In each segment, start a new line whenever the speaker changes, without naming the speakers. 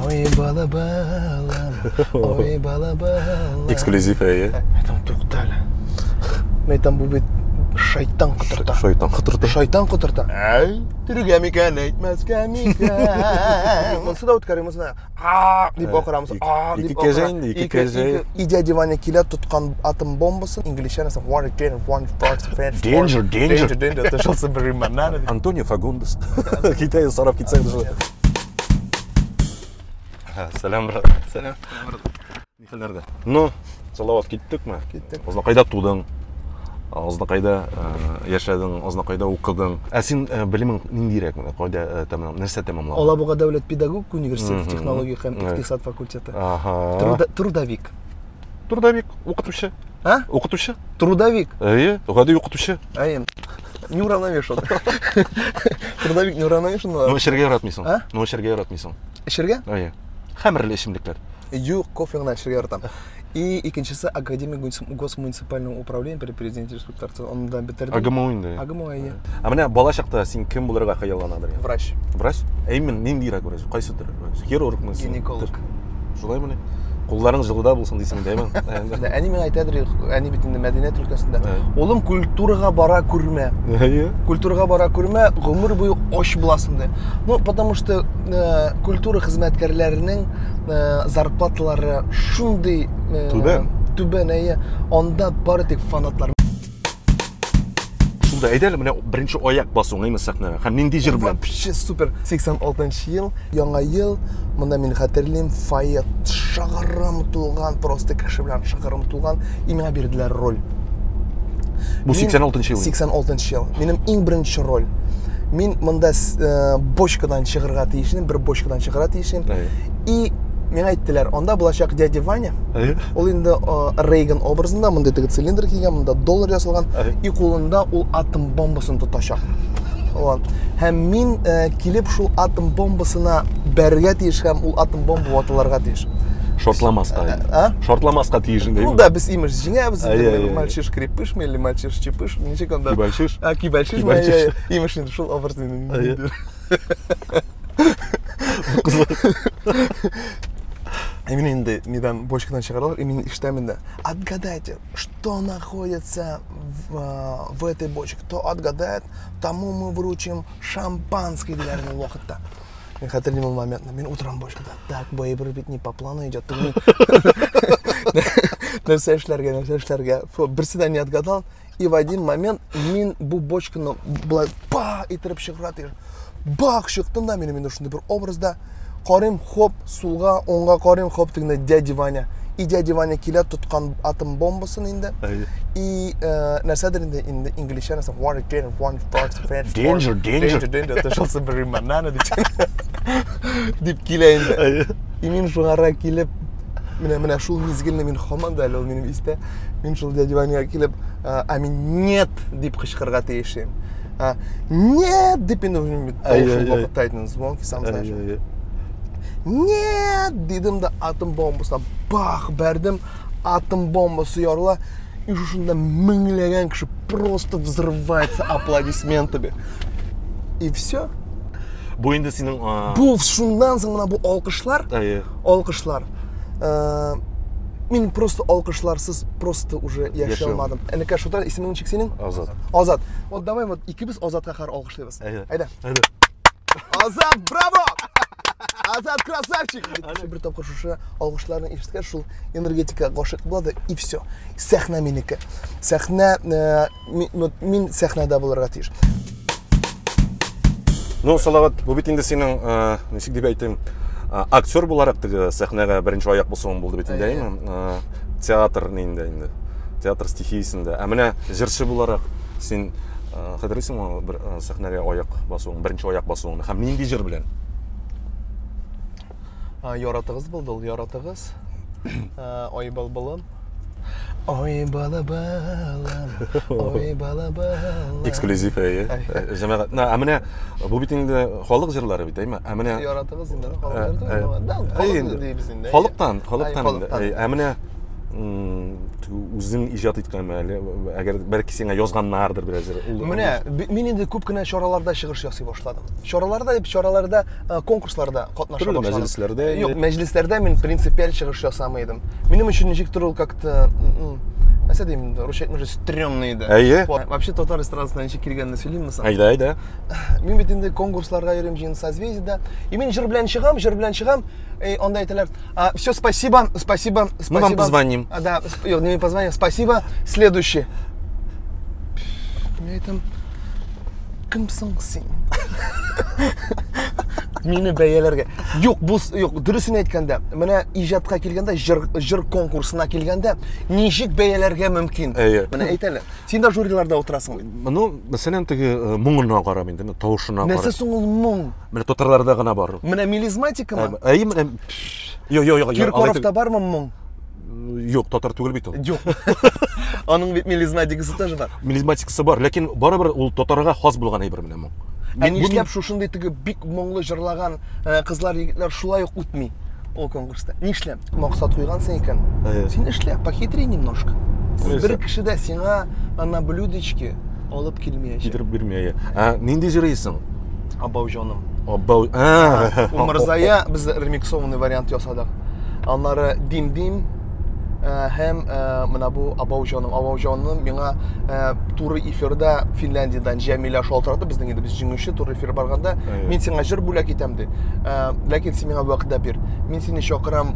Ой, бала балам, ой, бала балам.
Эксклюзив, әйе.
Әйтәм, тукта әле. Мин әйтәм, бу бит шайтан котырта.
Шайтан котырта.
Шайтан котырта. Әй, төргә микән, әйтмәскә микән? Монсы да үткәрим, монсы да. А дип акырамыз. А дип
Ике кәҗә инде, ике кәҗә.
И дядя Ваня килә, тоткан атом бомбасын, инглизчә нәрсә, one, two, one, four, five, four.
Danger, danger.
Danger, danger. Тышылсы бер банана.
Антонио Фагундес. Китә сорап китсәң дә шулай. Сәлам, брат.
Сәлам.
Ни хәлләрдә? Ну, Салават, киттекме?
Киттек.
Азнакайда тудың. Азнакайда яшәдең, Азнакайда укыдың. Ә син белемең ниндирәк менә? Кайда тәмам, нәрсә тәмамладың?
Алабуга дәүләт педагогик университеты технология һәм икътисад факультеты.
Ага.
Трудовик.
Трудовик, укытучы.
А?
Укытучы.
Трудовик.
Әйе, гади укытучы.
Әйе. Не уравновешен. Трудовик не уравновешен.
Ну, эчәргә яратмыйсың.
А?
Ну, эчәргә яратмыйсың.
Эчәргә?
Әйе. Хәмерле эчемлекләр.
Юк, кофе гына эчәргә яратам. И икенчесе Академия госмуниципального управления при президенте Республики Татарстан. Аны да бетердем.
АГМУ инде.
АГМУ, әйе.
Ә менә бала чакта син кем булырга хыялланадыр?
Врач.
Врач? Ә именно ниндирәк врач? Кайсы төр врач? Хирургмы син?
Гинеколог.
Шулаймыни? Кулларың җылыда булсын дисең, дәйме?
Әни миңа әйтәдер, әни бит инде мәдәният өлкәсендә. Улым, культурага бара күрмә.
Әйе.
Культурага бара күрмә, гомер буе ач буласың ди. Ну, потому что культура хезмәткәрләренең зарплаталары шундый
түбән.
Түбән, әйе. Анда бары тик фанатлар.
Шунда әйдә әле менә беренче аяк басуың әйме сәхнәгә. Һәм нинди җыр белән?
Вообще супер. 86 ел, яңа ел. Монда мин хәтерлим, фойе шыгрым тулган, просто кеше белән шыгрым тулган. И миңа бирделәр роль.
Бу 86 ел.
86 ел. Минем иң беренче роль. Мин монда бочкадан чыгарга тиеш идем, бер бочкадан чыгарга тиеш идем. И миңа әйттеләр, анда булачак дядя Ваня. Ул инде Рейган образында, монда теге цилиндр кигән, монда доллар ясалган, и кулында ул атом бомбасын тотачак. Вот. Һәм мин килеп шул атом бомбасына бәрергә тиеш һәм ул атом бомба ватылырга тиеш.
Шортламаска.
А?
Шортламаска тиеш инде.
Ну да, без имеш җиңәбез, мальчиш крепыш или мальчиш чепыш, ничек анда?
Кибальчиш.
А, кибальчиш, имеш инде шул образ инде. И мин инде нидән бочкадан чыгаралар, и мин ишетәм инде. Отгадайте, что находится в этой бочке. Кто отгадает, тому мы вручим шампанское диләр ул вакытта. Мин хәтерлим ул моментны. Мин утырам бочкада. Так, бу бит не по плану идет. Нәрсә эшләргә, нәрсә эшләргә. Берсе дә не отгадал. И в один момент мин бу бочканы болай па иттереп чыгарга тиеш. Бах чыктым да, минем инде шундый бер образда. Карыйм, хоп, сулга, оңга карыйм, хоп, тегендә дядя Ваня. И дядя Ваня килә, тоткан атом бомбасын инде. И нәрсәдер инде, инде инглизчә нәрсә, one, two, one, four, five, four.
Danger, danger.
Danger, danger. Тышылсы бер банана дип. Дип килә инде. И мин шуңара килеп, менә шул мизгелне мин һаман да әле ул минем истә. Мин шул дядя Ваняга килеп, а мин нет дип кычкырырга тиеш идем. Нет дип инде шул вакытта әйтәм, звонкий, сам знаешь. Нет дидем дә атом бомбасына бах бәрдем, атом бомбасы ярыла. И шушында меңләгән кеше просто взрывается аплодисментами. И все.
Бу инде синең
Бу шуннан соң менә бу алкышлар, алкышлар. Мин просто алкышларсыз просто уже яши алмадым. Энекә, шута исемең ничек синең?
Азат.
Азат. Вот давай вот икебез Азатка хәр алкышлыйбыз. Әйдә.
Әйдә.
Азат, браво! Азат красавчик! Бер тапкыр шушы алкышларны ишеткәч, шул энергетика гашыйк була да, и все. Сәхнә минеке. Сәхнә, мин сәхнәдә булырга тиеш.
Ну, Салават, бу бит инде синең, ничек дип әйтим, актер буларак теге сәхнәгә беренче аяк басуың булды бит инде, әйеме? Театр инде инде. Театр стихиясендә. Ә менә җырчы буларак син хәтерлисеңме бер сәхнәгә аяк басуың, беренче аяк басуыңны һәм нинди җыр белән?
Яратыгыз булды ул, яратыгыз. Ой былбылым. Ой бала балам, ой бала балам.
Эксклюзив, әйе. Җәмәгать. Ә менә бу бит инде халык җырлары бит, әйме? Ә менә
яратыгыз инде, халык җыры. Да, халык дибез инде.
Халыктан, халыктан инде. Ә менә Үзең иҗат иткәнме әле? Әгәр бәлки сиңа язганнардыр берәр җыр.
Менә мин инде күп кенә чараларда чыгыш ясый башладым. Чараларда дип чараларда, конкурсларда катнаша
башладым. Төрле мәҗлесләрдә.
Юк, мәҗлесләрдә мин принципиаль чыгыш ясамый идем. Минем өчен ничектер ул как-то нәрсә дим, русча әйтмешли, стрёмный иде.
Әйе.
Вообще татар эстрадасына ничек килгәнне сөйлимме соң?
Әйдә, әйдә.
Мин бит инде конкурсларга йөрим, Җыен созвездиедә. И мин җыр белән чыгам, җыр белән чыгам. И анда әйтәләр, все, спасибо, спасибо, спасибо.
Мы вам позвоним.
А, да, юк, не позвоним, спасибо. Следующий. Мин әйтәм, кем соң син? Мине бәяләргә. Юк, бу юк, дөресен әйткәндә, менә иҗатка килгәндә, җыр, җыр конкурсына килгәндә, ничек бәяләргә мөмкин?
Әйе.
Менә әйт әле. Син дә жюриларда утырасың бит.
Ну, мәсәлән, теге моңына карап инде, тавышына
карап. Нәрсә соң ул моң?
Менә татарларда гына бар.
Менә мелизматикамы?
Әйе, менә. Юк, юк, юк.
Киркоровта бармы моң?
Юк, татар түгел бит ул.
Юк. Аның бит мелизматикасы тоже бар.
Мелизматикасы бар, ләкин барыбер ул татарга хас булган әйбер менә моң.
Ә нишләп шушындый теге бик моңлы җырлаган кызлар, егетләр шулай ук үтми ул конкурста? Нишләп? Максат куйгансың икән. Син эшлә, похитри немножко. Бер кеше дә сиңа на блюдечке алып килмәячәк.
Китереп бирмәячәк. Ә нинди җырлыйсың?
Абау җаным.
Абау.
Умырзая без ремиксованный вариант ясадык. Аннары Дим-Дим һәм менә бу Абау җаным. Абау җаным миңа туры эфирда Финляндиядән Җәмилә шалтыратты. Безнең инде без җиңүче туры эфир барганда, мин сиңа җыр бүләк итәм ди. Ләкин син миңа вәгъдә бир. Мин сине чакырам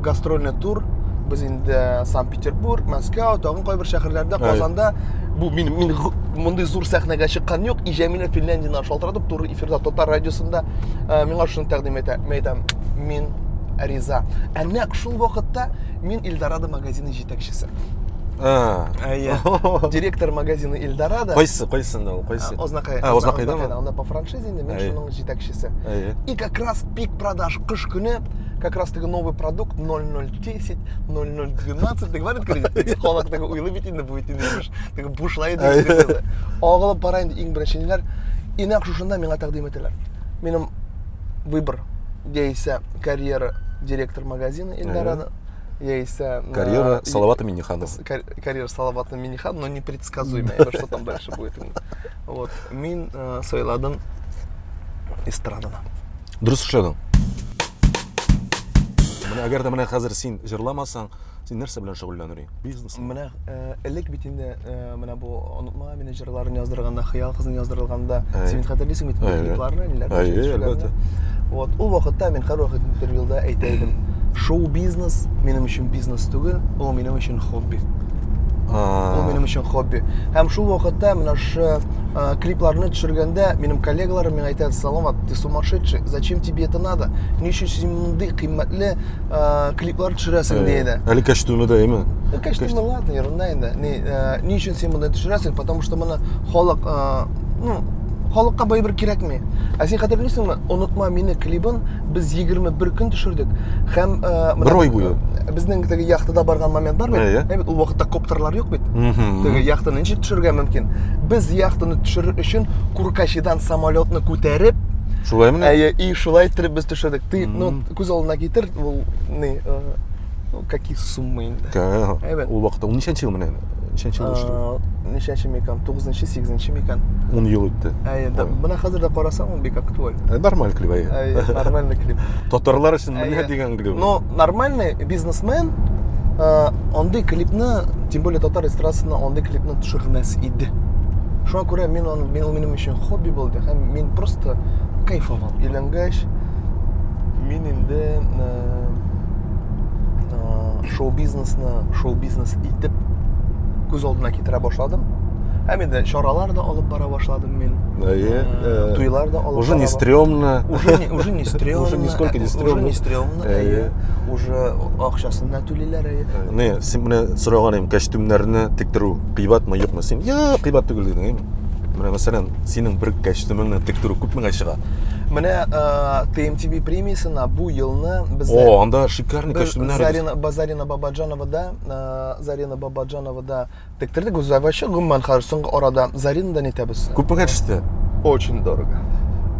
гастрольный тур. Без инде Санкт-Петербург, Мәскәү, тагын кайбер шәһәрләрдә, Казанда бу мин мин мондый зур сәхнәгә чыккан юк. И Җәмилә Финляндиядән шалтыратып туры эфирда татар радиосында миңа шуны тәкъдим итә. Мин әйтәм, мин риза. Ә нәкъ шул вакытта мин Эльдорадо магазины җитәкчесе. Әйе. Директор магазина Эльдорадо.
Кайсы, кайсында ул? Кайсы?
Ознакай.
Ознакайдамы?
Анда по франшизе инде мин шуның җитәкчесе. И как раз пик продаж кыш көне, как раз теге новый продукт 0010, 0012 теге бар бит, халык теге уйлый бит инде бу бит инде имеш. Теге бушлай инде. Агылып бара инде иң беренче ниләр. И нәкъ шушында миңа тәкъдим итәләр. Минем выбор яисә карьера директор магазина Эльдорадо, яисә
карьера Салавата Минниханова.
Карьера Салавата Минниханова, но непредсказуемая, что там дальше будет. Вот, мин сайладым эстраданы.
Дөрес эшләдең. Менә әгәр дә менә хәзер син җырламасаң, син нәрсә белән шөгыльләнер идең? Бизнес.
Менә элек бит инде менә бу онытма мине җырларын яздырганда, Хыял кызын яздырылганда, син бит хәтерлисең бит клипларны, ниләрне.
Әйе, әлбәттә.
Вот, ул вакытта мин һәрвакыт интервьюда әйтә идем, шоу-бизнес минем өчен бизнес түгел, ул минем өчен хобби. Ул минем өчен хобби. Һәм шул вакытта менә шушы клипларны төшергәндә минем коллегаларым миңа әйтә, Салават, ты сумасшедший, зачем тебе это надо? Ни өчен син мондый кыйммәтле клиплар төшерәсең, ди иде.
Әле костюмы да, әйме?
Костюмы ладно, ерунда инде. Ни өчен син мондый төшерәсең? Потому что моны халык, ну, халыкка барыбер кирәкми. Ә син хәтерлисеңме, Онытма мине клибын без 21 көн төшердек. Һәм
бер ай буе.
Безнең теге яхтада барган момент бар бит. Әйе бит, ул вакытта коптерлар юк бит. Теге яхтаны ничек төшерергә мөмкин? Без яхтаны төшерер өчен Куркачидан самолетны күтәреп,
Шулаймы?
Әйе, и шулай иттереп без төшердек. Ты, ну, күз алдына китер, ул ни, ну, какие суммы инде.
Әйбәт. Ул вакытта ул ничәнче ел менә? Ничәнче ел төшерде?
Ничәнче микән? 9-нчы, 8-нче микән?
10 ел үтте.
Әйе, менә хәзер дә карасаң, ул бик актуаль.
Нормаль клип, әйе.
Әйе, нормальный клип.
Татарлар өчен менә дигән клип.
Но нормальный бизнесмен андый клипны, тем более татар эстрадасында андый клипны төшермәс иде. Шуңа күрә мин аны, мин ул минем өчен хобби булды һәм мин просто кайфовал. Өйләнгәч, мин инде шоу-бизнесны шоу-бизнес итеп күз алдына китерә башладым. Һәм инде чаралар да алып бара башладым мин.
Әйе.
Туйлар да алып
Уже не стрёмно.
Уже не стрёмно.
Уже нисколько не стрёмно.
Уже не стрёмно. Әйе. Уже акчасын да түлиләр, әйе.
Не, син менә сораган идем, костюмнарны тектерү кыйбатмы, юкмы? Син, юк, кыйбат түгел дидең, әйеме? Менә мәсәлән, синең бер костюмыңны тектерү күпмегә чыга?
Менә TMTV премиясына бу елны без
О, анда шикарный костюмнар.
Зарина Бабаджановада, Зарина Бабаджановада тектердек. Үзе вообще гомумән хәзер соңгы арада Заринадан итәбез.
Күпмегә төште?
Очень дорого.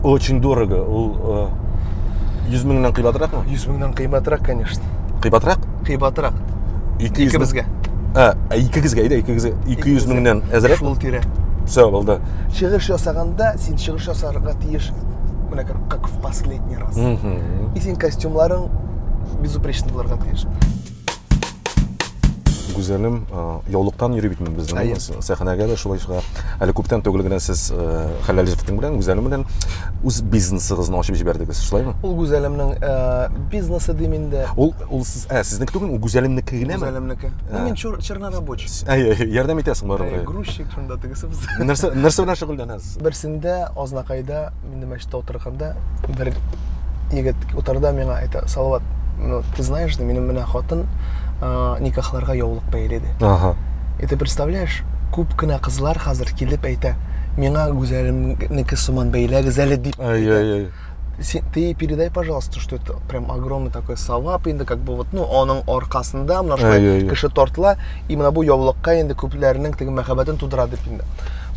Очень дорого. Ул 100 меңнән кыйбатракмы?
100 меңнән кыйбатрак, конечно.
Кыйбатрак?
Кыйбатрак.
200
Икебезгә.
Ә, икегезгә, әйдә, икегезгә 200 меңнән әзрәк.
Шул тирә.
Все, булды.
Чыгыш ясаганда син чыгыш ясарга тиеш менә как в последний раз. И син костюмларың безупречный булырга тиеш.
Гүзәлем, яулыктан йөри бит безнең сәхнәгә дә шулай чыга. Әле күптән түгел генә сез хәләл җефетең белән, Гүзәлем белән үз бизнесыгызны ачып җибәрдегез, шулаймы?
Ул Гүзәлемнең бизнесы дим инде.
Ул ул сез, сезнеке түгел, ул Гүзәлемнеке генәме?
Гүзәлемнеке. Ну, мин чернорабочий.
Әй, ярдәм итәсең барыбер.
Грузчик шунда тегесе без.
Нәрсә нәрсә белән шөгыльләнәсез?
Берсендә Азнакайда мин дә мәчеттә утырганда бер егет утырды миңа әйтә, Салават, ну, ты знаешь, да, минем менә хатын никахларга яулык бәйли ди.
Ага.
И ты представляешь, күп кенә кызлар хәзер килеп әйтә, миңа Гүзәлемнеке сыман бәйләгез әле дип.
Ай, ай, ай.
Ты передай, пожалуйста, что это прям огромный такой савап инде, как бы вот, ну, аның аркасында менә шулай кеше тартыла, и менә бу яулыкка инде күпләрнең теге мәхәббәтен тудыра дип инде.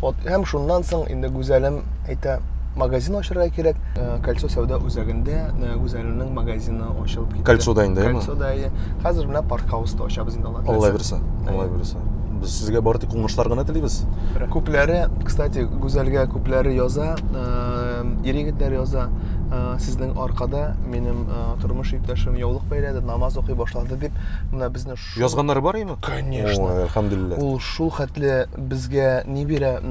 Вот, һәм шуннан соң инде Гүзәлем әйтә, магазин ачырга кирәк. Кольцо сәүдә үзәгендә Гүзәлемнең магазины ачылып китте.
Кольцода инде, әйеме?
Кольцода, әйе. Хәзер менә Парк Хауста ачабыз инде, Алла теләсә.
Алла бирсә, Алла бирсә. Без сезгә бары тик уңышлар гына телибез.
Күпләре, кстати, Гүзәлгә күпләре яза, ир-егетләр яза, сезнең аркада минем тормыш иптәшем яулык бәйләде, намаз укый башлады дип, менә безне
Язганнары бар име?
Конечно.
Ой, әлхәмдүлилләһ.
Ул шул хәтле безгә ни бирә?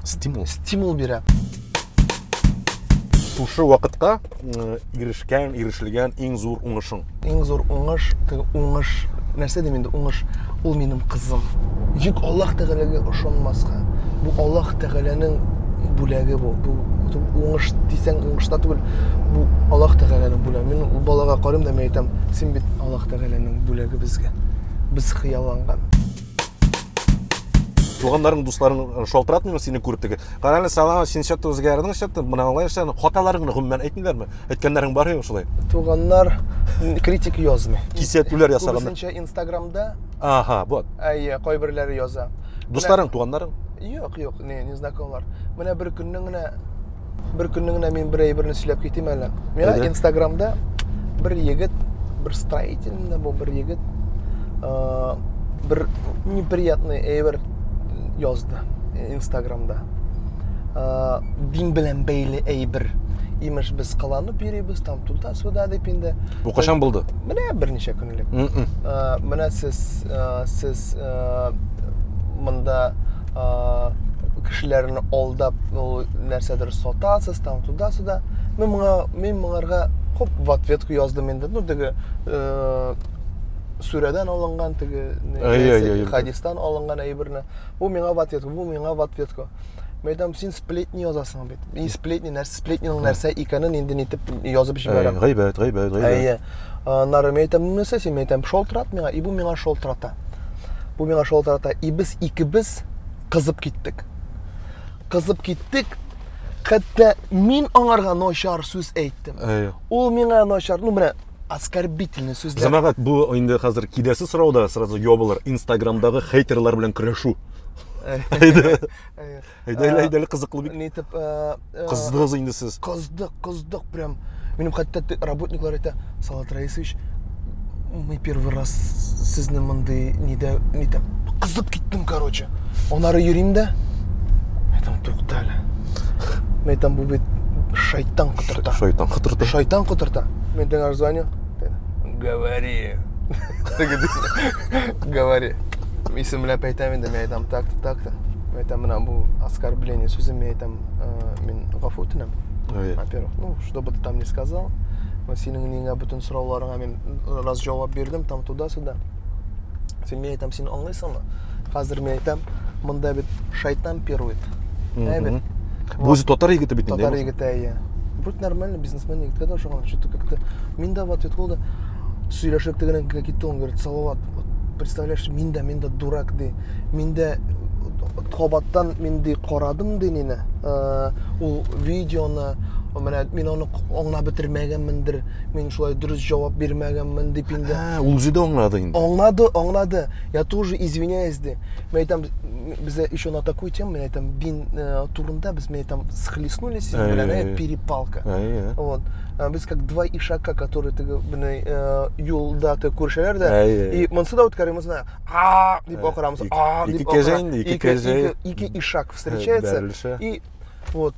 Стимул.
Стимул бирә.
Шушы вакытка ирешкән, ирешелгән иң зур уңышың.
Иң зур уңыш, теге уңыш, нәрсә дим инде, уңыш, ул минем кызым. Ничек Аллаһ Тәгаләгә ышанмаска? Бу Аллаһ Тәгаләнең бүләге бу. Бу уңыш дисәң, уңыш та түгел. Бу Аллаһ Тәгаләнең бүләге. Мин ул балага карыйм да, мин әйтәм, син бит Аллаһ Тәгаләнең бүләге безгә. Без хыялланган.
Туганнарың, дусларың шалтыратмыймы сине күреп теге? Карале, салам, син чат үзгәрдең, чат, менә алай эшләдең. Хаталарыңны гомумән әйтмиләрме? Әйткәннәрең бар юк шулай?
Туганнар критик язмый.
Кисәтүләр ясаганнар.
Күбесенчә Инстаграмда.
Ага, вот.
Әйе, кайберләре яза.
Дусларың, туганнарың?
Юк, юк, не, незнакомлар. Менә бер көнне генә бер көнне генә мин бер әйберне сөйләп китим әле. Миңа Инстаграмда бер егет, бер строительный бу бер егет, бер неприятный әйбер язды Инстаграмда. Дин белән бәйле әйбер. Имеш, без кыланып йөрибез, там туда-сюда дип инде.
Бу кашан булды?
Менә берничә көн элек. Менә сез, сез монда кешеләрне алдап, ул нәрсәдер сатасыз, там туда-сюда. Мин моңа, мин моңарга хоп в ответку яздым инде. Ну, теге сүрәдән алынган теге хадистан алынган әйберне. Бу миңа в ответку, бу миңа в ответку. Мин әйтәм, син сплетни язасың бит. Мин сплетни нәрсә, сплетниның нәрсә икәнен инде нитеп язып җибәрәм.
Гайбәт, гайбәт, гайбәт.
Әйе. Аннары мин әйтәм, нәрсә син, мин әйтәм, шалтырат миңа, и бу миңа шалтырата. Бу миңа шалтырата. И без икебез кызып киттек. Кызып киттек. Хәтта мин аңарга начар сүз әйттем. Ул миңа начар, ну менә оскорбительный сүзләр.
Җәмәгать, бу инде хәзер киләсе сорау да сразу ябылыр. Инстаграмдагы хейтерлар белән көрәшү. Әйдә. Әйдә, әйдә, әйдә, кызыклы бик.
Нитеп,
Кыздыгыз инде сез.
Кыздык, кыздык прям. Минем хәтта работниклар әйтә, Салават Раисович, мы первый раз сезне мондый нидә, нитә, кызып киттем, короче. Аннары йөрим дә, әйтәм, тукта әле. Мин әйтәм, бу бит шайтан котырта.
Шайтан котырта.
Шайтан котырта. Мин теңәр звоню. Говори. Говори. Исемләп әйтәм инде, мин әйтәм, так-то, так-то. Мин әйтәм, менә бу оскорбление сүзе, мин әйтәм, мин гафу үтенәм. Во-первых, ну, что бы ты там ни сказал, синең ниңә бөтен сорауларыңа мин раз җавап бирдем, там туда-сюда. Син, мин әйтәм, син аңлыйсыңмы? Хәзер мин әйтәм, монда бит шайтан пирует. Әй бит.
Бу үзе татар егете бит инде.
Татар егете, әйе. Вроде нормальный бизнесмен егеткә дә ошаган, что-то как-то мин дә в ответ булды. Сөйләшеп тегенең китте, он говорит, Салават, вот, представляешь, мин дә, мин дә дурак ди. Мин дә кабаттан мин ди карадым ди нине. Ул видеоны. Менә мин аны аңлап бетермәгәнмендер, мин шулай дөрес җавап бирмәгәнмен дип инде.
Ә, ул үзе дә аңлады инде.
Аңлады, аңлады. Я тоже извиняюсь ди. Мин әйтәм, бездә еще на такую тему, мин әйтәм, дин турында без, мин әйтәм, схлестнулись белән, перепалка. Вот. Без как два ишака, которые теге менә юлда теге күрешәләр дә. И монысы да үткәрә, монысы да а дип акыра, монысы а дип
акыра. Ике кәҗә инде, ике кәҗә.
Ике ишак встречается. И вот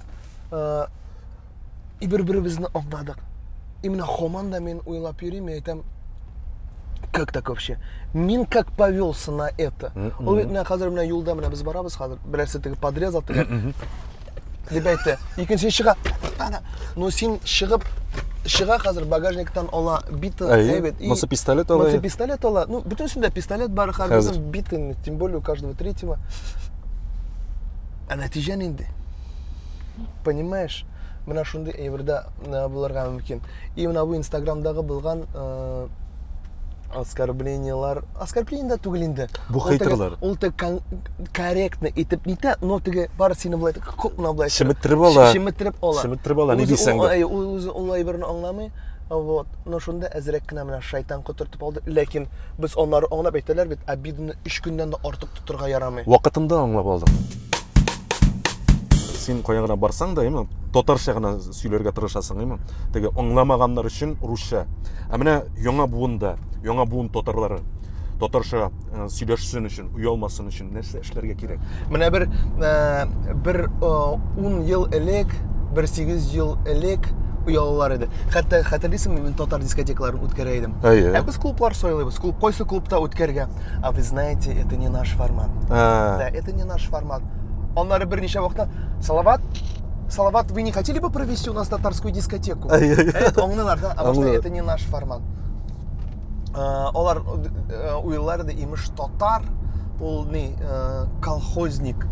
и бер-беребезне аңладык. И менә һаман да мин уйлап йөрим, мин әйтәм, как так вообще? Мин как повелся на это? Ул бит менә хәзер менә юлда менә без барабыз хәзер, берәрсе теге подрезал теге дип әйтте. Икенче чыга. Ну син чыгып чыга хәзер багажниктан ала бита,
әйбәт. Монысы пистолет ала.
Монысы пистолет ала. Ну, бөтенесендә пистолет бар, хәзер биты, тем более у каждого третьего. Ә нәтиҗә нинди? Понимаешь? Менә шундый әйбердә булырга мөмкин. И менә бу Инстаграмдагы булган оскорблениелар, оскорбление дә түгел инде.
Бу хейтерлар.
Ул теге корректно итеп нитә, но теге бар сине болай күп менә болай.
Чеметтереп ала.
Чеметтереп ала.
Чеметтереп ала, ни дисәң дә.
Ул үзе ул әйберне аңламый. Вот. Но шунда әзрәк кенә менә шайтан котыртып алды. Ләкин без аннары аңлап әйтәләр бит, обиданы 3 көннән дә артык тотырга ярамый.
Вакытында аңлап алдым. Син кая гына барсаң да, әйме, татарча гына сөйләргә тырышасың, әйме? Теге аңламаганнар өчен русча. Ә менә яңа буында, яңа буын татарлары татарча сөйләшсен өчен, оялмасын өчен нәрсә эшләргә кирәк?
Менә бер бер 10 ел элек, бер 8 ел элек оялалар иде. Хәтта хәтерлисеңме, мин татар дискотекаларын үткәрә идем.
Әйе.
Ә без клублар сайлыйбыз. Клуб кайсы клубта үткәргә? А вы знаете, это не наш формат. Да, это не наш формат. Аннары берничә вакытта Салават, Салават, вы не хотели бы провести у нас татарскую дискотеку? Это аңлыйлар, да? А может, это не наш формат. Алар уйлар иде, имеш, татар ул ни, колхозник.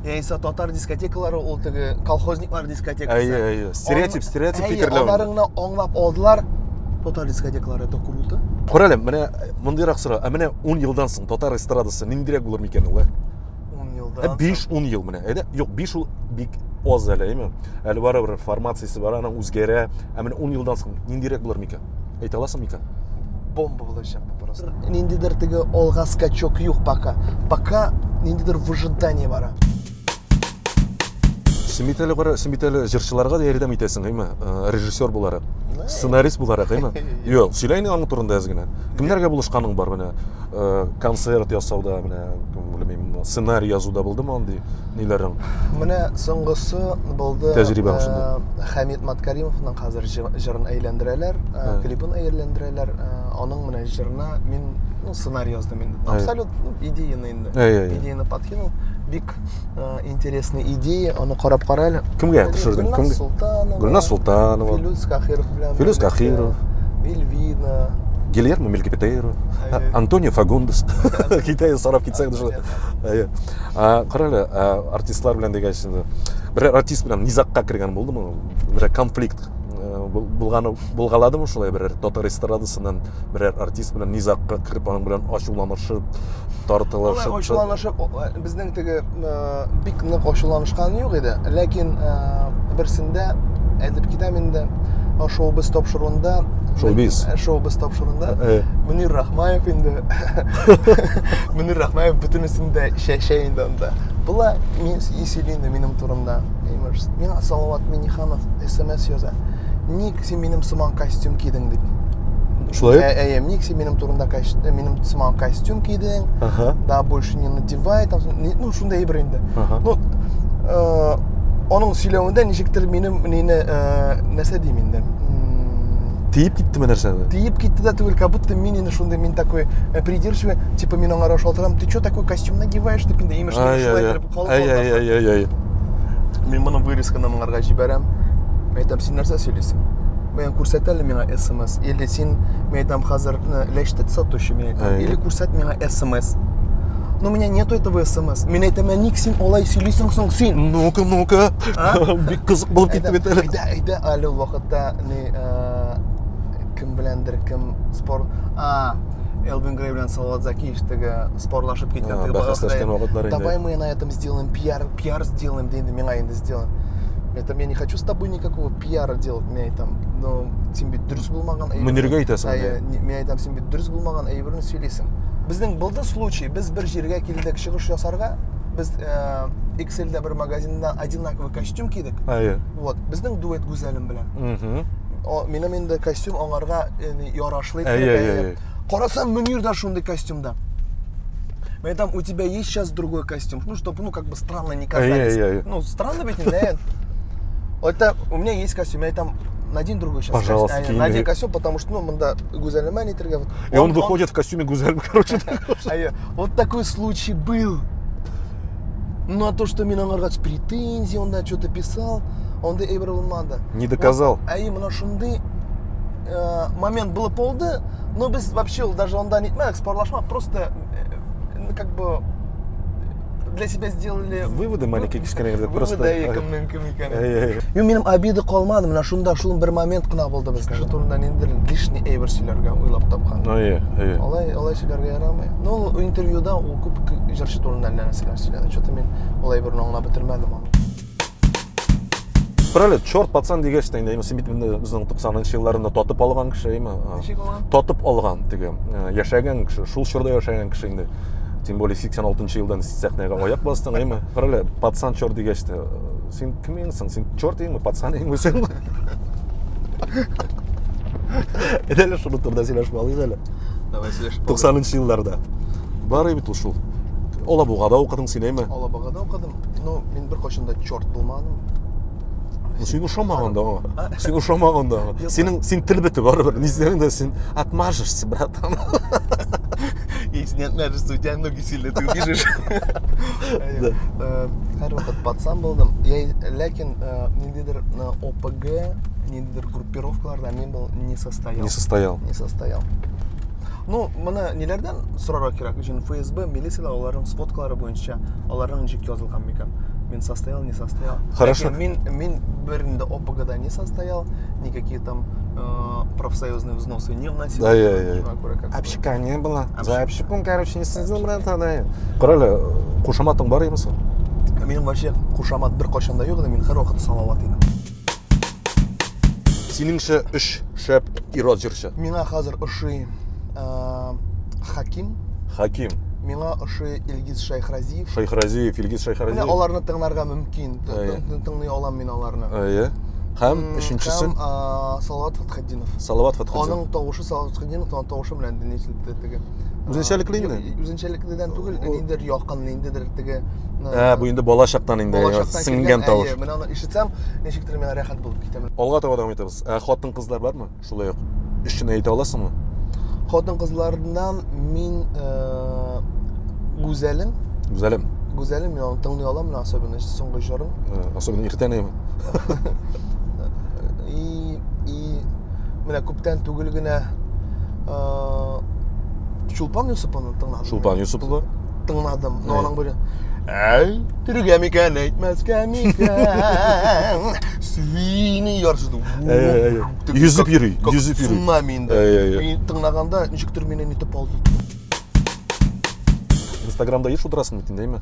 Яисә татар дискотекалары ул теге колхозниклар дискотекасы.
Әйе, әйе. Стереотип, стереотип фикерләү.
Алар гына аңлап алдылар. Татар дискотекалары это круто.
Кара әле, менә мондыйрак сорау. Ә менә 10 елдан соң татар эстрадасы ниндирәк булыр микән ул, ә?
10 елдан.
5-10 ел менә. Әйдә, юк, 5 ул бик аз әле, әйме? Әле барыбер формациясе бар, аның үзгәрә. Ә менә 10 елдан соң ниндирәк булыр микән? Әйтә аласың микән?
Бомба булачак бу просто. Ниндидер теге алга скачок юк пока. Пока ниндидер выжидание бара.
Син бит әле кара, син бит әле җырчыларга да ярдәм итәсең, әйме? Режиссер буларак, сценарист буларак, әйме? Юк, сөйлә инде аның турында әз генә. Кемнәргә булышканың бар менә? Концерт ясауда, менә, белмим, сценарий язуда булдымы андый ниләрең?
Менә соңгысы булды.
Тәҗрибәң шунда.
Хәмид Маткаримовның хәзер җырын әйләндерәләр, клибын әйләндерәләр. Аның менә җырына мин, ну, сценарий яздым инде. Абсолютно идеяны инде. Идеяны подкинул. Бик интересный идея, аны карап кара әле.
Кемгә төшердең?
Гөлназ Султанова.
Гөлназ Султанова.
Филүс Кахиров белән.
Филүс Кахиров.
Эльвина.
Гильермо Мелькипетейро, Антонио Фагундес. Китә сарап китсәң дә шулай. Әйе. Кара әле, артистлар белән дигәч инде. Берәр артист белән низагка кергән булдымы? Берәр конфликт булганы булгаладымы шулай берәр татар эстрадасыннан берәр артист белән низагка кереп, аның белән ачуланышып, тартылышып.
Алай ачуланышып, безнең теге бик нык ачуланышкан юк иде. Ләкин берсендә әйтеп китәм инде, шоу-біз тапшыруында
Шоу-биз.
Шоу-биз тапшыруында Мөнир Рахмаев инде. Мөнир Рахмаев бөтенесен дә чәчә инде анда. Була мин сөйли инде минем турында. Имеш, миңа Салават Минниханов СМС яза. Ник син минем сыман костюм кидең дип.
Шулай?
Әйе, ник син минем турында минем сыман костюм кидең? Да, больше не надевай, там, ну, шундай әйбер инде. Ну, аның сөйләвендә ничектер минем мине нәрсә дим инде.
Тиеп киттеме нәрсәне?
Тиеп китте дә түгел, как будто мин инде шундый, мин такой придирчивый, типа мин аңа шалтырам, ты чё такой костюм надеваешь, дип инде, имеш, шулай итеп калып.
Ай-ай-ай-ай-ай.
Мин моны вырезканы моңарга җибәрәм. Мин әйтәм, син нәрсә сөйлисең? Мин күрсәт әле миңа СМС. Или син, мин әйтәм, хәзер ләчтет сатучы, мин әйтәм. Или күрсәт миңа СМС. Но у меня нету этого СМС. Мин әйтәм, ник син алай сөйлисең соң син?
Ну-ка, ну-ка. Бик кызык булып китте бит әле.
Әйдә, әйдә, әле ул вакытта ни кем беләндер, кем спор... Элвин Грей белән Салават Закиев теге спорлашып киткән.
Бәхәсләшкән вакытлар инде.
Давай мы на этом сделаем пиар, пиар сделаем, ди инде, миңа инде сделаем. Мин әйтәм, я не хочу с тобой никакого пиара делать, мин әйтәм, но син бит дөрес булмаган әйберне.
Мөниргә әйтәсең.
Әйе, мин әйтәм, син бит дөрес булмаган әйберне сөйлисең. Безнең булды случай, без бер җиргә килдек чыгыш ясарга, без XL-дә бер магазинда одинаковый костюм кидек.
Әйе.
Вот, безнең дуэт Гүзәлем белән. Минем инде костюм аңарга ярашлы итеп.
Әйе, әйе.
Карасам, Мөнир дә шундый костюмда. Мин әйтәм, у тебя есть сейчас другой костюм? Ну, чтобы, ну, как бы странно не казались.
Әйе, әйе.
Ну, странно ведь, да? Это у меня есть костюм, я там надень другой сейчас.
Пожалуйста,
костюм. Надень костюм, потому что, ну, мында Гүзәлемә нитергә. Вот.
И он выходит в костюме Гүзәлем, короче.
Әйе. Вот такой случай был. Ну, а то, что мин аңарга с претензией, он да что-то писал, андый әйбер булмады.
Не доказал.
Вот, әйе, менә шундый момент булып булды, но без вообще ул даже анда нитмәдек, спарлашмадык, просто как бы для себя сделали
выводы маленькие кечкенә генә просто.
Выводы кемнең кем икәнен. Юк, минем обида калмады, менә шунда шул бер момент кына булды безнең. Кеше турында ниндидер лишний әйбер сөйләргә уйлап тапкан.
Әйе, әйе.
Алай, алай сөйләргә ярамый. Но ул интервьюда ул күп җырчы турында әллә нәрсәләр сөйләде. Что-то мин ул әйберне аңлап бетермәдем аны.
Правильно, черт пацан дигәч тә инде, син бит инде безнең 90-нчы елларында татып алган кеше, әйме?
Ничек алган?
Татып алган теге, яшәгән кеше, шул чорда яшәгән кеше инде. Тем более 86 елдан сәхнәгә аяк бастың, әйме? Правильно, пацан черт дигәч тә, син кем инсың? Син черт инме, пацан инме син? Әйдә шуны турында сөйләшеп алыйк әле.
Давай сөйләшеп.
90-нчы елларда. Бар бит ул шул. Алабугада укыдың син, әйме?
Алабугада укыдым. Ну, мин беркайчан да черт булмадым.
Син ошамаган да аңа. Син ошамаган да аңа. Синең син тел бете барыбер. Ни дисәң дә син отмажешься, братан.
Если не отмажешься, у тебя ноги сильно, ты убежишь.
Да.
Һәрвакыт пацан булдым. Я, ләкин ниндидер ОПГ, ниндидер группировкаларда мин был не состоял.
Не состоял.
Не состоял. Ну, моны ниләрдән сорарга кирәк? Өчен ФСБ, милицияләр аларның сводкалары буенча аларның ничек язылган микән? Мин состоял, не состоял.
Хорошо.
Ләкин мин бернинди ОПГда не состоял, никакие там профсоюзные взносы не вносил.
Да, я.
Шуңа күрә как бы.
Общака не было. За
Общака.
общаком, короче, не сидел, братан, да. Кара әле, кушаматың бар имесе?
Минем вообще кушамат беркайчан да юк иде, мин һәрвакыт Салават идем.
Синеңчә өч шәп ир-ат җырчы?
Миңа хәзер ошый Хаким.
Хаким.
Миңа ошый Илгиз Шәйхразиев.
Шәйхразиев, Илгиз Шәйхразиев.
Менә аларны тыңларга мөмкин.
Әйе.
Тыңлый алам мин аларны.
Әйе. Һәм өченчесе?
Һәм Салават Фәтхетдинов.
Салават Фәтхетдинов.
Аның тавышы Салават Фәтхетдинов, аның тавышы белән ничек теге.
Үзенчәлекле инде.
Үзенчәлекледән түгел, ниндидер якын, ниндидер теге.
Ә, бу инде бала чактан инде сеңгән тавыш.
Әйе, менә аны ишетсәм, ничектер миңа рәхәт булып китә.
Алга таба дәвам итәбез. Ә хатын-кызлар бармы? Шулай ук. Өчен әйтә аласыңмы?
Хатын-кызлардан мин Гүзәлем.
Гүзәлем.
Гүзәлем, мин аны тыңлый алам, менә особенно соңгы җырын.
Особенно иртән әйме.
И менә күптән түгел генә Чулпан Юсупованы тыңладым.
Чулпан Юсупова.
Тыңладым. Но аның бер Әй, төргә микән, әйтмәскә микән? Сине ярсыту.
Йөзеп йөри, йөзеп йөри.
Цунами инде. Мин тыңлаганда ничектер мине нитеп алды.
Инстаграмда еш утырасың бит инде, әйме?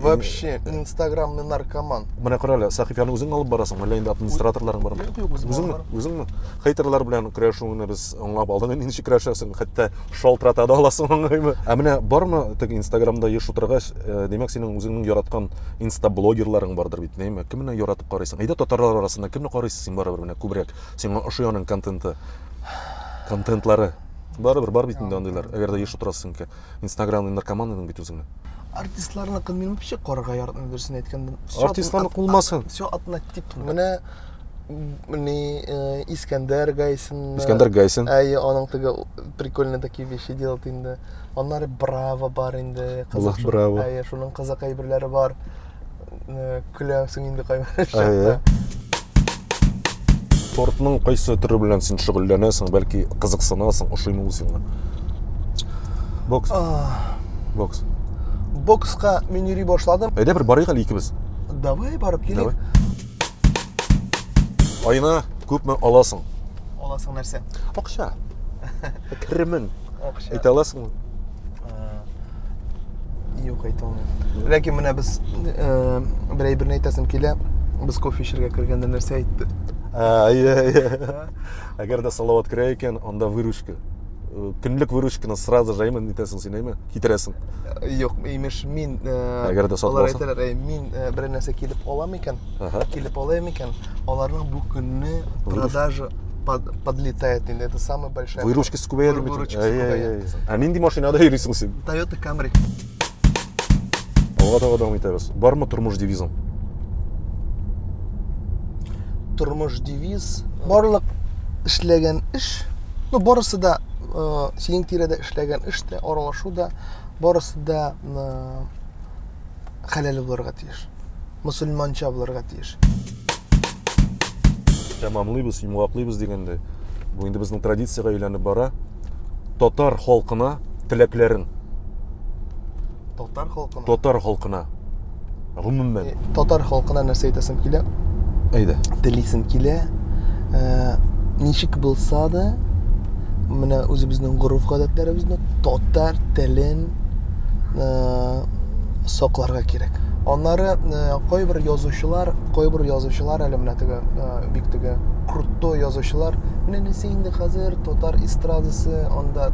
Вообще, инстаграмный наркоман.
Менә кара әле, сәхифәне үзең алып барасың, әллә инде администраторларың бармы?
Юк, юк, үзем
Үзеңме? Үзеңме? Хейтерлар белән көрәшүеңне без аңлап алдык инде, ничек көрәшәсең, хәтта шалтырата да аласың аңлаймы? Ә менә бармы теге Инстаграмда еш утыргач, димәк, синең үзеңнең яраткан инстаблогерларың бардыр бит, әйме? Кемне яратып карыйсың? Әйдә татарлар арасында кемне карыйсың син барыбер менә күбрәк? Сиңа ошый аның контенты, контентлары. Барыбер бар бит инде андыйлар. Әгәр дә еш утырасың икән, Инстаграмный наркоман идең бит үзеңне.
Артистларныкын мин вообще карарга яратмыйм, дөресен әйткәндә.
Артистларны кулмасын.
Все однотипно. Менә ни Искәндәр Гайсин.
Искәндәр Гайсин.
Әйе, аның теге прикольные такие вещи делает инде. Аннары Браво бар инде.
Кызык, Браво.
Әйе, шуның кызык әйберләре бар. Көләсең инде кайбер чакта.
Спортның кайсы төре белән син шөгыльләнәсең, бәлки кызыксынасың, ошыймы ул сиңа? Бокс. Бокс.
Бокска мин йөри башладым.
Әйдә бер барыйк әле икебез.
Давай барып килик.
Давай. Айына күпме аласың?
Аласың нәрсә?
Акча. Керемен.
Акча.
Әйтә аласыңмы?
Юк, әйтә алмыйм. Ләкин менә без бер әйберне әйтәсем килә. Без кофе эчәргә кергәндә нәрсә әйтте?
Әйе, әйе. Әгәр дә Салават керә икән, анда выручка. Көнлек выручканы сразу же әйме нитәсең син, әйме? Китерәсең.
Юк, имеш, мин
Әгәр дә сатып
алар әйтәләр, мин берәр нәрсә килеп алам икән, килеп алам икән, аларның бу көнне продажа подлетает инде. Это самая большая.
Выручкасы күбәя дип.
Выручкасы күбәя.
Ә нинди машинада йөрисең син?
Toyota Camry.
Алга таба дәвам итәбез. Бармы тормыш девизың?
Тормыш девиз. Барлык эшләгән эш, ну барысы да синең тирәдә эшләгән эш тә, аралашу да, барысы да хәләл булырга тиеш. Мөселманча булырга тиеш.
Тәмамлыйбыз, йомгаклыйбыз дигәндәй. Бу инде безнең традициягә әйләнеп бара. Татар халкына теләкләрен.
Татар халкына.
Татар халкына. Гомумән.
Татар халкына нәрсә әйтәсем килә?
Әйдә.
Телисем килә. Ничек булса да, менә үзебезнең гореф-гадәтләребезне, татар телен сакларга кирәк. Аннары кайбер язучылар, кайбер язучылар әле менә теге бик теге крутой язучылар, менә нәрсә инде хәзер татар эстрадасы, анда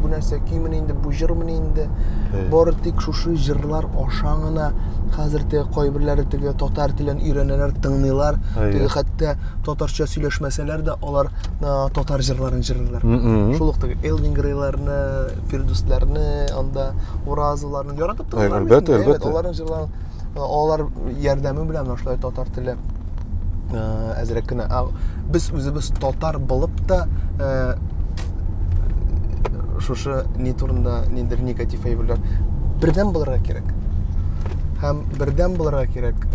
бу нәрсә көймени инде, бу җырмыни инде. Бары тик шушы җырлар аша гына хәзер теге кайберләре теге татар телен өйрәнәләр, тыңлыйлар. Теге хәтта татарча сөйләшмәсәләр дә, алар татар җырларын җырлыйлар. Шул ук теге Элвин Грейларны, Фирдүсләрне, анда Уразовларны яратып торалар.
Әлбәттә, әлбәттә.
Аларның җырларын алар ярдәме белән менә шулай татар теле әзрәк кенә. Без үзебез татар булып та шушы ни турында ниндидер негатив әйберләр бердәм булырга кирәк. Һәм бердәм булырга кирәк.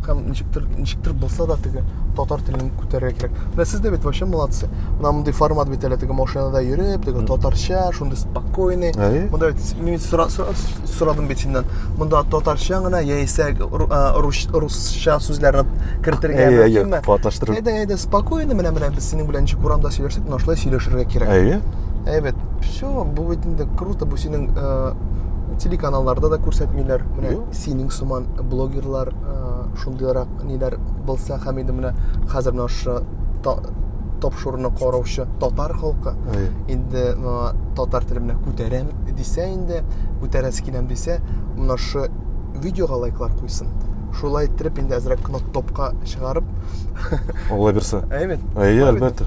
Һәм ничектер, ничектер булса да теге татар телен күтәрергә кирәк. Менә сез дә бит вообще молодцы. Менә мондый формат бит әле теге машинада йөреп, теге татарча, шундый спокойный. Монда бит мин сорадым бит синнән. Монда татарча гына яисә русча сүзләрне кертергә
мөмкинме? Катнаштырып.
Әйдә, әйдә, спокойно менә менә без синең белән ничек урамда сөйләшсәк, менә шулай сөйләшергә кирәк.
Әйе.
Әйбәт. Все, бу бит инде круто, бу синең телеканалларда да күрсәтмиләр. Менә синең сыман блогерлар шундыйрак ниләр булса һәм инде менә хәзер менә шушы тапшыруны караучы татар халкы инде татар телен менә күтәрәм дисә инде, күтәрәсе киләм дисә, менә шушы видеога лайклар куйсын. Шулай иттереп инде әзрәк кенә топка чыгарып.
Алла бирсә.
Әйбәт.
Әйе, әлбәттә.